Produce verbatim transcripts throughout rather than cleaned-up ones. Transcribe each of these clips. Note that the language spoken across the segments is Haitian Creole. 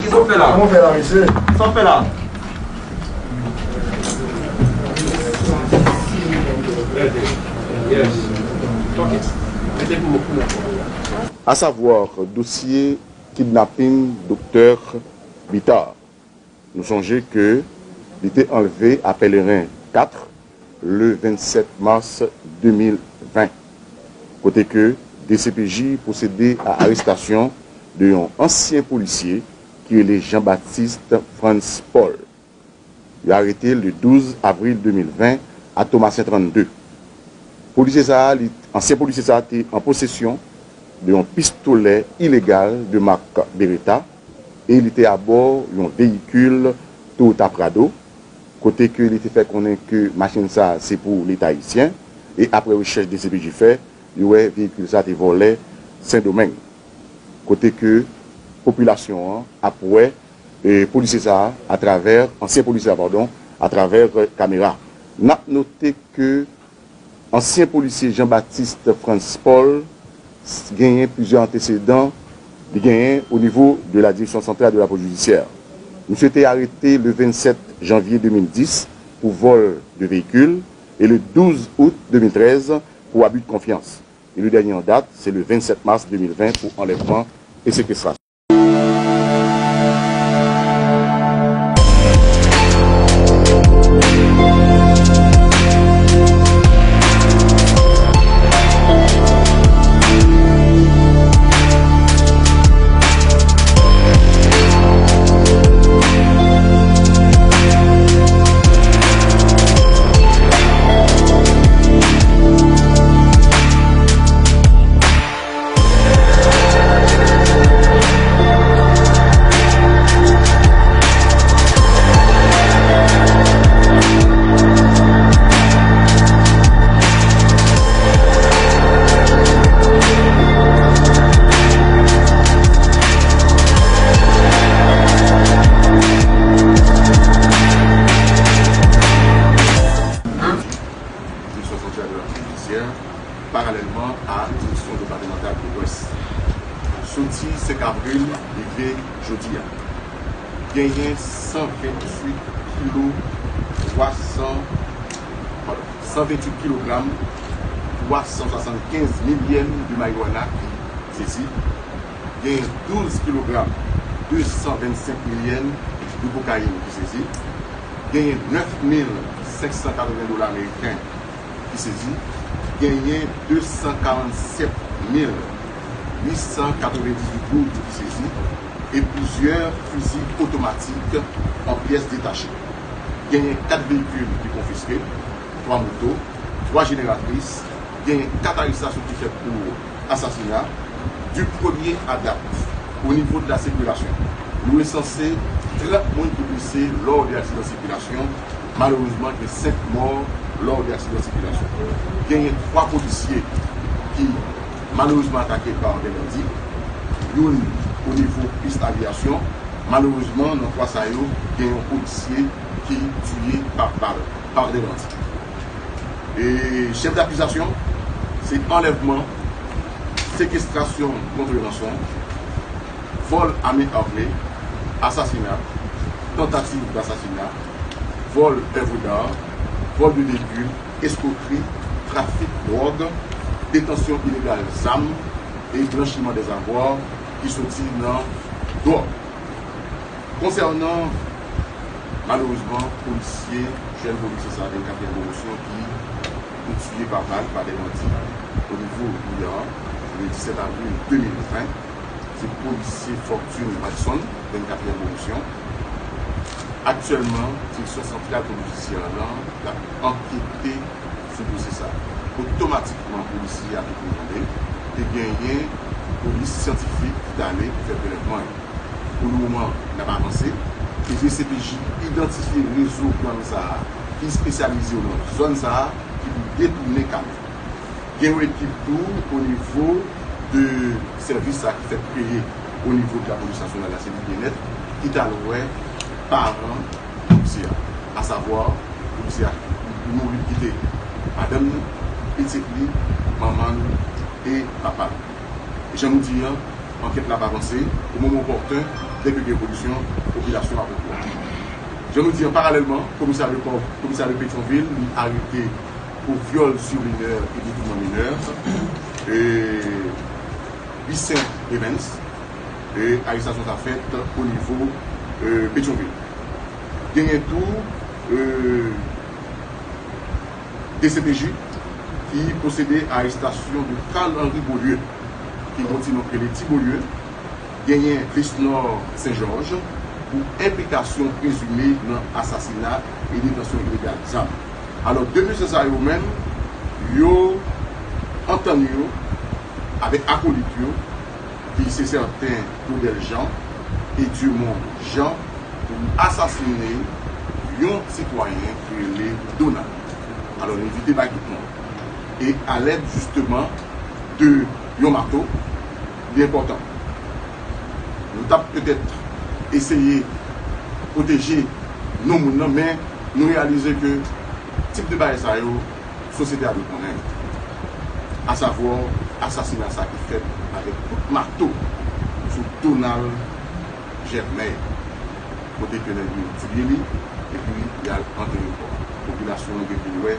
Sa w fè la? Kòman w fè la, mesye? Sa w fè la? A savwa, dosye kidnaping Doktè Bitar. Nou sonje ke li te anlve a Pèleren kat le vennsèt mas de mil ven, kote ke D C P J pwosede a arestasyon de yon ansyen polisye ki rele Jean Baptiste Frantz Paul. Yo arete l le douz avril de mil ven a Tomasen trannde. Polisye sa a, li, ansyen polisye sa a te an posesyon de yon pistolè ilegal de mak Beretta e li te abò yon veyikil Toyota Prado, kote ke li te fè konnen ke machin sa a se pou Leta ayisyen, e apre rechèch D C P J fè, yo wè veyikil sa a te vòlè Sendomeng, kote ke popilasyon an ap wè, e, polisye sa a atravè, ansyen polisye sa a, padon, atravè, e, kamera. N ap note ke ansyen polisye Jean Baptiste Frantz Paul s-, genyen plizyè antesedan li genyen o nivo de la Direction Centrale de la Police Judiciaire. Misye te arete le vennsèt janvye de mil dis pou vòl de veyikil e le douz out de mil trèz pou abus de confiance. E le dènye an dat, se le vennsèt mas de mil ven pou anlèvman e sekestrasyon. Direction Centrale de la Police Judiciaire, paralèlman a Direksyon Depatmantal de Lwès. Soti senk avril rive jodi a, genyen san venntuit kilo, twa san, padon, san venntuit kilogram, twa san swasannkenz mil yèn de marijuana ki sezi. Genyen douz kilogram, de san vennsenk mil yèn de kokayin ki sezi. Genyen nèf mil senk san katreven dola ameriken ki sezi. Genyen de san karannsèt mil uit san katrevendizuit goud ki sezi. E plizyè fizi otomatik an pyès detache. Genyen kat veyikil ki konfiske, twa moto, twa jeneratris, genyen kat arestasyon ki fèt pou asasina. Du premye a dat, o nivo de la sikilasyon, nou resanse trant moun ki blese lò de aksidan sikilasyon. Malerezman, gen senk mò lò de aksidan sikilasyon. Genyen twa polisye ki malerezman atake pa de bandi. Youn o nivo pis aviyasyon. Malerezman, nan twa sa yo, gen yon polisye ki tiye pa bal, pa de bandi. E chèf dakizasyon, se anlèvman, sekestrasyon kont ranson, vòl a men ame, asasina, tantativ dasasina, vòl èv dar, vòl de veyikil, eskwokri, trafik dwòg, detansyon ilegal zam e blanchiman dèzavwa ki soti nan dwòg. Konsènan, malerezman, polisye, jèn polisye sa a, vennkatriyèm pwomosyon, ki te tiye pa bal, pa de bandi, o nivo Bouya, le disèt avril de mil ven, se polisye Fortune Watson, vennkatriyèm pwomosyon. Aktyèlman, Direksyon Santral Polis Jidisyè lan, l ap ankete sou dosye sa a. Otomatikman, polisye a te koumande, te genyen polis syantifik ki t ale pou fè prelèvman yo. Pou le moman, n ap avanse. E D C P J idantifye rezo gang sa a, ki espesyalize yo nan zòn sa a, ki pou detounen kamyon. Gen yon ekip tou o nivo de sèvis sa a ki fèt kreye o nivo de lapolis nasyonal la, se li byenèt, ki t al wè paran polisye a, asavwa polisye a mouri, li kite madanm li, pitit li, manman l e papa l. E jan nou di an, Ankèt la ap avanse. O moman opòten, dèke gen evolisyon, popilasyon ap okouran. Jan nou di an, paralèlman, komisè de pò, komisè de Petyonvil, li arete pou vyòl sou minè e detouman minè, e, Vicent Evens, e arestasyon sa fèt o nivo, e, Petyonvil. Genyen tou, e, D C P J ki pwosede a arestasyon de Carl Henry Beaulieu, ki gen yon ti non k rele Ti Beaulieu, genyen Lisnor Saint Georges pou enplikasyon prezime nan asasina e detansyon ilegal zam. Alò, de mesye sa yo menm, yo antann yo avèk akolit yo, ki se sèten Claudel Jean e Dumont Jean, pou asasinen yon sitwayen ki rele Donald. Alò, li evite bay tout non. E alèd, jisteman, de yon mato, li enpòtan. Nou t ap petèt eseye pwoteje non moun nan, men nou reyalize ke tip de bagay sa yo, sosyete a dwe konnen. Asavwa, asasina sa ki fèt avèk kout mato sou Donald Germain, kote ke nèg yo tiye li, epi y al antere kò a. Popilasyon an gen pou l wè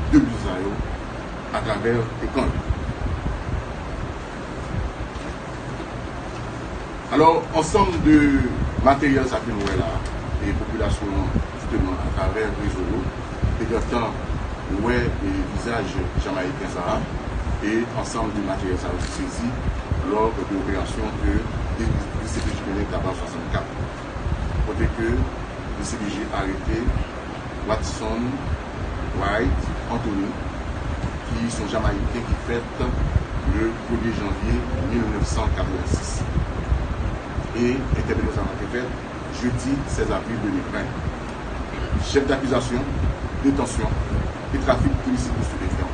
de bizè sa yo atravè ekran yo. Alò, ansanm de materyèl sa ke nou wè la, e popilasyon an, jisteman, atravè rezo yo, te gentan wè, e, vizaj Jamayiken sa a, e ansanm de materyèl sa yo ki sezi lò de operasyon ke D C P J mennen Kabal swasannkat, kote ke D C P J arete Watson Wright Anthony, ki se yon Jamayiken ki fèt le premye janvye mil nèf san katrevennsis. E entèpelasyon sa a te fèt jedi sèz avril de mil ven. Chèf dakizasyon, detansyon e trafik ilisit de stipefyan,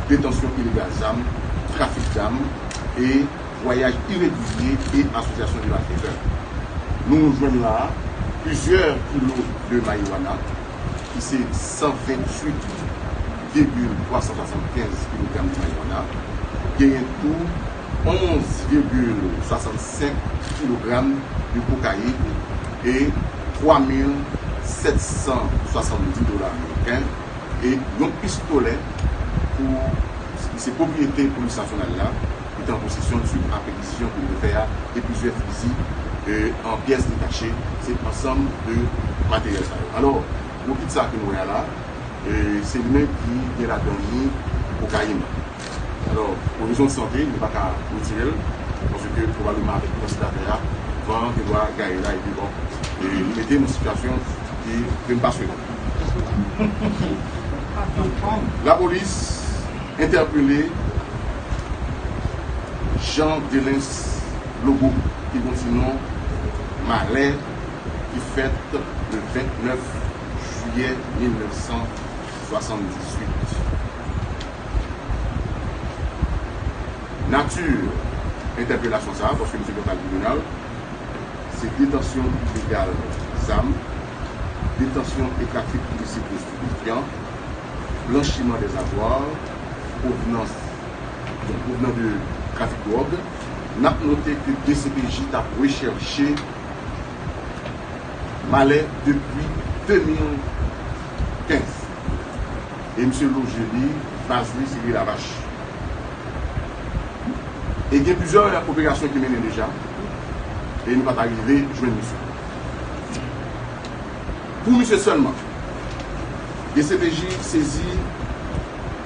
detansyon ilegal zam, trafik zam e vwayaj iregilye e asosyasyon de malfetè. Nou jwenn la a plizyè kilo de mariwana, ki se san venntuit vigil twa san swasannkenz kilogram de mariwana, genyen tou onz vigil swasannsenk kilogram de kokayin e twa mil sèt san swasanndis dola ameriken, e yon pistolè pou, ki se pwopriyete polis nasyonal la, ki te an posesyon l suit a pekizisyon ke li te fè a, e plizyè fizi, e, an pyès detache, se ansanm de materyèl sa yo. Alò, gwo kit sa ke nou wè a la, e, se li menm ki gen ladan li kokayin nan. Alò, pou rezon de sante, nou pa ka retire l, paske pwobableman avèk konsidatè a, van an te dwa gaye la, epi bon, e, li mete n nan sitiyasyon ki, ke n pa swete. Lapolis entèpele Jean Delens Lobo, ki gen ti non Malè, ki fèt le vennèf jiyè mil nèf san swasanndizuit. Nati entèpelasyon sa a, paske misye gentan al tribinal, se detansyon ilegal zam, detansyon e trafik ilisit de stipefyan, blanchiman dè zavwa, pwovnans, bon, pwovnan de trafik dwòg. N ap note ke D C P J t ap rechèche Malè depi de mil kenz. E misye loje li, baz li, se Ri Lavach. E gen plizyè operasyon ki mennen deja, e nou pa t arive jwenn misye. Pou misye sèlman, D C P J sezi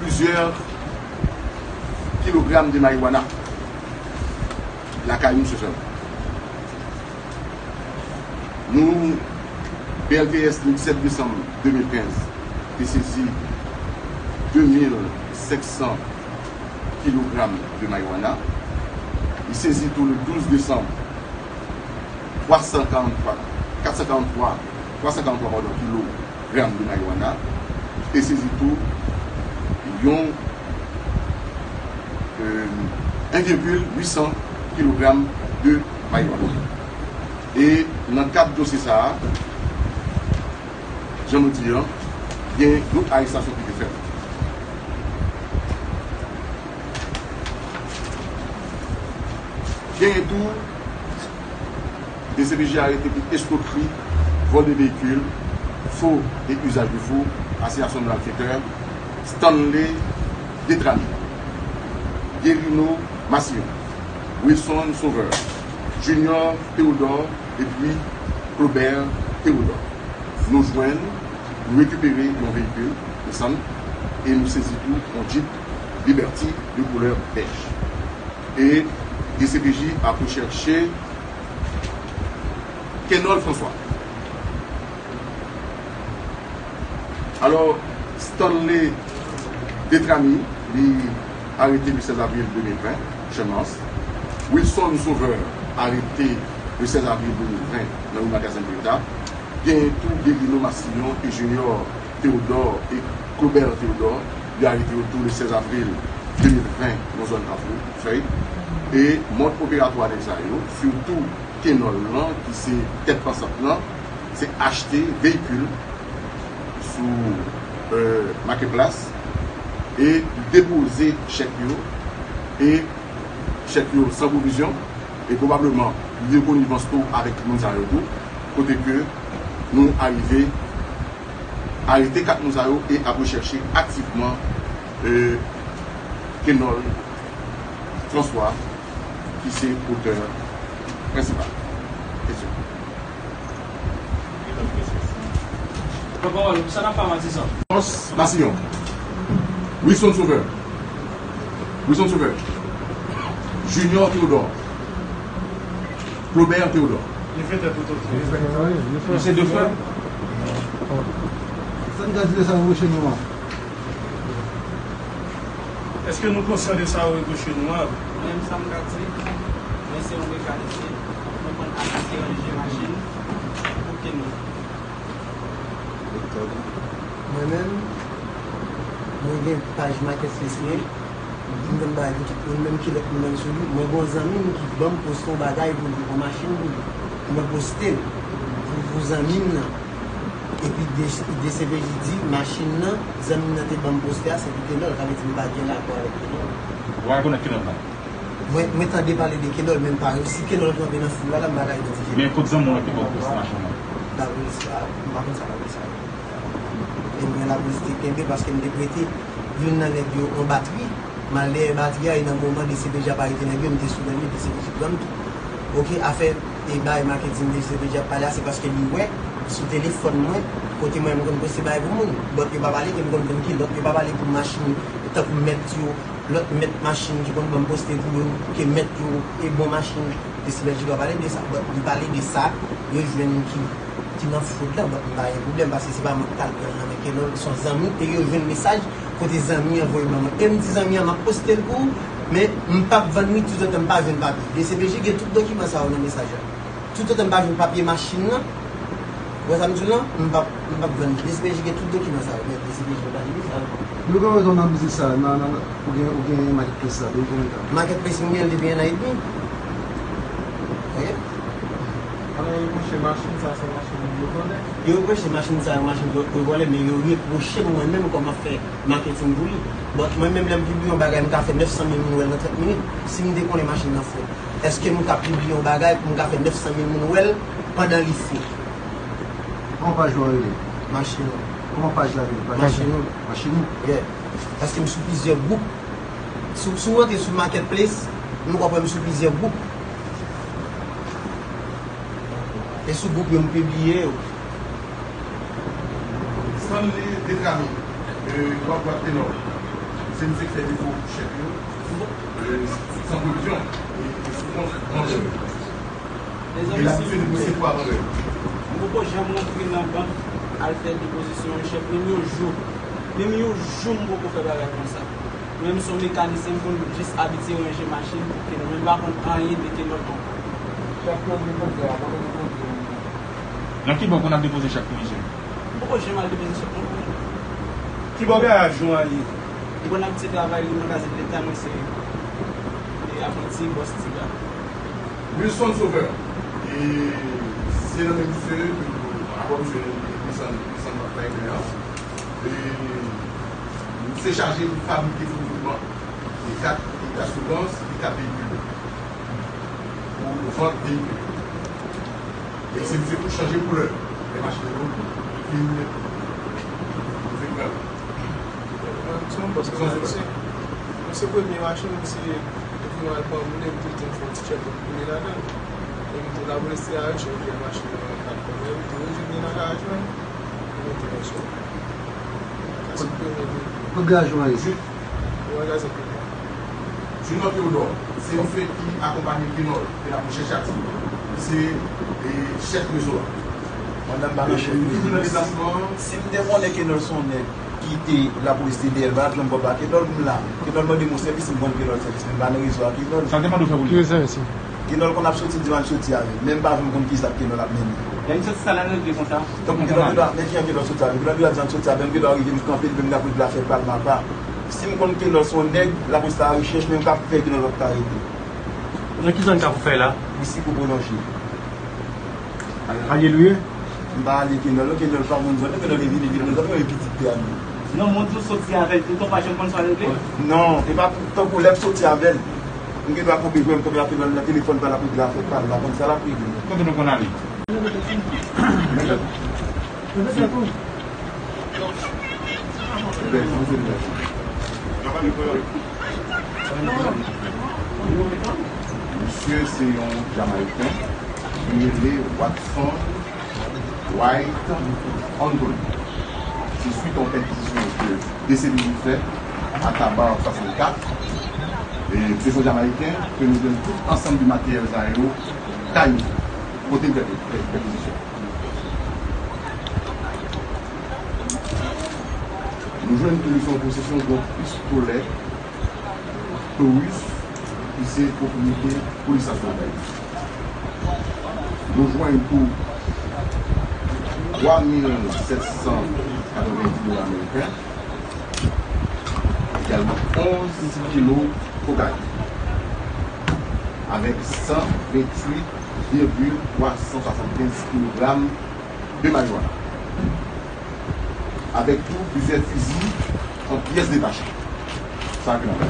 plizyè kilogram de mariwana lakay misye sèlman. Nou, B L T S, le disèt desanm de mil kenz, te sezi de mil senk san kilogram de mariwana. Li sezi tou le douz desanm, twa san karanntwa, kat san karanntwa, twa san karanntwa, padon, kilogram de mariwana. Te sezi tou yon, euh, en virgule huit cents kilogram de mariwana. E nan kad dosye sa a, jan nou di an, gen lòt arestasyon ki te fèt. Genyen tou, D C P J arete pou eskwokri, vol de véhicule, faux et usage de faux, assignation de malfaiteurs, Stanley Detramy, Guerino Massillon, Wilson Sauveur, Junior Théodore epi Claubert Théodore. Nou jwenn, nou rekipere yon veyikil Nissan e nou sezi tou yon Jeep Liberty de koulè bèj. E D C P J ap rechèche Kenol François. Alò, Stanley Detramy, li arete le sèz avril de mil ven, Channmas. Wilson Sauveur, arete le sèz avril de mil ven nan ri Magazen Toyota. Genyen tou Guerino Massillon e Junior Théodore e Claubert Théodore, yo arete yo tou le sèz avril de mil ven nan zòn Kafou Fèy. E mòd operatwa nèg sa yo, sitou Kenol lan, ki se tèt pansant lan, se achte veyikil sou, euh, Marketplace e depoze chèk yo, e chèk yo san pwovizyon, e pwobableman li de konivans tou avèk moun sa yo tou, kote ke nou arive arete kat moun sa yo e ap rechèche aktivman, euh, Kenol François, ki se otè prensipal. Kesyon. Pran pawòl, sa n ap fè Matisan? Carlos Massillon. Wilson Sauveur. Wilson Sauveur. Junior Théodore. Claubert Théodore. Li fè tèt ou tout. Li se de frè. Sa n ka di de sa, Rocher Noir? Èske nou konsyan de sa yo reproche nou an? Mwen menm, sa m ka di, mwen se yon mekanisyen, mwen konn achte ranje machin pou Kenol. Mwen menm, mwen gen paj Marketplace mwen, m konn bay pou tout moun, menm kilòt mwen menm sou li. Mwen gen yon zanmi m ki ban m poste yon bagay pou li, yon machin pou li. Mwen poste l pou, pou zanmi m nan. Epi D C P J di, machin nan, zanmi m nan te ban m poste a, se pou Kenol, sa vle di m pa gen rapò avèk Kenol. Ou pa rekonèt Kenol la? Mwen, mwen tande pale de Kenol, men m pa, si Kenol kanpe nan foul la, la, m pa ka idantifye. Men kot zanmi w lan ki ba w poste machin nan? Lapolis, a, m pa konn sa lapolis a ye. E mwen, lapolis te kenbe paske m te prete youn nan nèg yo yon batri. M al dèyè batri a, e nan moman D C P J ap arete nèg yo, m te sou lèn li, D C P J pran m tou. Oke, afè e bay Marketing D C P J ap pale a, se paske li wè sou telefòn mwen, kote mwen, m konn poste bagay pou moun. Lòt yo pa pale, e m konn konn ki lòt yo pa pale pou machin, tankou mèt yo, lòt mèt machin ki konn ban m poste pou yo, ke mèt yo e bon machin, D C P J pa pale de sa. But li pale de sa, yo jwenn ki, ki nan fwod la, but m pa gen pwoblèm, paske se pa mwen ki t al pran l nan men Kenol, se yon zanmi, e yo jwenn mesaj kote zanmi an voye ban mwen. E m di zanmi an, m ap poste l pou ou, men m p ap vann li toutotan m pa jwenn papye. D C P J gen tout dokiman sa yo nan mesaj la. Toutotan m pa jwenn papye machin nan, ou wè sa m di w lan, m p ap, m p ap vann li. D C P J gen tout dokiman sa yo, men D C P J pa di sa. Nou gen rezon nan biznis sa, nan, nan, ou gen, ou gen marketplace sa, depi konbyen tan? Marketplace, m gen l depi en an edmi. Oke? Alò, yo reproche machin sa, se machin yo vòlè? Yo reproche machin sa, machin yo, yo vòlè, men yo reproche m mwen menm kòman fè marketing pou li. But mwen menm, lè m pibliye yon bagay, m ka fè nèf san mil moun wè l nan trant minit. Si m te konnen machin nan fwod, èske m ka pibliye yon bagay pou m ka fè nèf san mil moun wè l pandan li fwod? Kòman paj ou an rele? Machin ou. Kòman paj la rele? Paj Machin ou. Machin ou? Yeah. Paske m sou plizyè gwoup. Si, si w rantre sou Marketplace, nou w ap wè m sou plizyè gwoup. E sou gwoup yo m pibliye yo. Stanley Detramy, euh, w ap wè Kenol. Se misye ki fè depo chèk yo, euh, san pwovizyon, e, e sou kont grandè. Mezanmi, e l ap silvouplè, depose pou grandè. M poko janm rantre nan bank al fè depozisyon yon chèk, menm yon jou. Menm yon jou, m poko fè bagay konsa. Mwen menm, se yon mekanisyen, m konn jis abitye ranje machin pou Kenol. Mwen pa konn anyen de Kenol ankò. Chèk yo depoze a, kote depoze yo? Nan ki bò w konn al depoze chèk pou misye? M poko janm al depoze chèk non. Ki bò garaj nou an ye? M konn abitye travay nan Magazen Leta, mwen se, e, apranti bòs Tiga. Wilson Sauveur, e, se nan men misye, apre misye, Wilson, Wilson Martin, e, misye chaje pou fabrike fo dokimè. E kat, e kat asirans, e kat veyikil. vant veyikil. E se misye pou chanje koulè lè machin yo fin, fin pran. Se yon bon bagay, se, se premye machin, se, epi nou al ban moun, epi tou te fè yon ti tchèk pou koule ladan l. Epi tou lapolis te arete, epi machin nan pa t konnen, epi tou yo jwenn nan garaj mwen, epi tou yo sou. Sa se premye veyikil. Kot garaj mwen ye? Junior Theodore, se yon frè ki akonpanye Kenòl, ke n ap chèche aktivman. Se, e, chèf rezo a. Mwen menm pa nan chèf rezo. Li nan deplasman an. Si m te konnen Kenòl se yon nèg ki te lapolis te dèyè l, m pa t ap janm pran pa Kenòl, m la. Kenòl mande m yon sèvis, m rann Kenòl sèvis, men m pa nan rezo a Kenòl. Sa l te mande w fè pou li? Ki sèvis li? Kenòl konn ap soti di m al soti avè l, men m pa janm konn kisa Kenòl ap mennen. Lè li soti sa l al regle konsa? Tankou Kenòl gen dwa, men kijan Kenòl soti avè m? Kenòl gen dwa di al soti avè m, Kenòl rive m kanpe l, men m ap regle afè pa l, pa pa. Si m konn Kenòl se yon nèg, lapolis ta rechèch, men m ka fè Kenòl ap ka rete. Nan ki zòn Kafou Fèy la? Isi pou pwolonje. Alelouya. M pa ale Kenòl, non, Kenòl pa moun zòn, Kenòl e vini, vini, moun zòn, mwen e pitit tè a nou. Non, moun tou soti avè l, toutan w pa janm konn sa w regle? Non, e pa tankou lè m soti avè l. M gen dwa kanpe jwè, m kanpe ap nan telefòn pa l ap regle afè pa l la, konn sa l ap regle. Kote nou konn ale? Misye se yon Jamayiken, li rele Watson White Anthony. Se swit a yon pèkizisyon ke D C P J fè a Tabar swasannkat. E se yon Jamayiken ke nou jwenn tout ansanm de materyèl sa yo kay misye, kote l fè pèkizisyon. Nou jwenn tou li se yon posesyon yon pistolè Taurus ki se pwopriyete polis nasyonal Dayiti. Nou jwenn tou twa mil sèt san katrevenndis dola ameriken, egalman onz kilo kokayin, avèk san venntuit virgil twa san swasannkenz kilogram de marijuana, avèk tou plizyè fizi an pyès detache. Sa ke n ap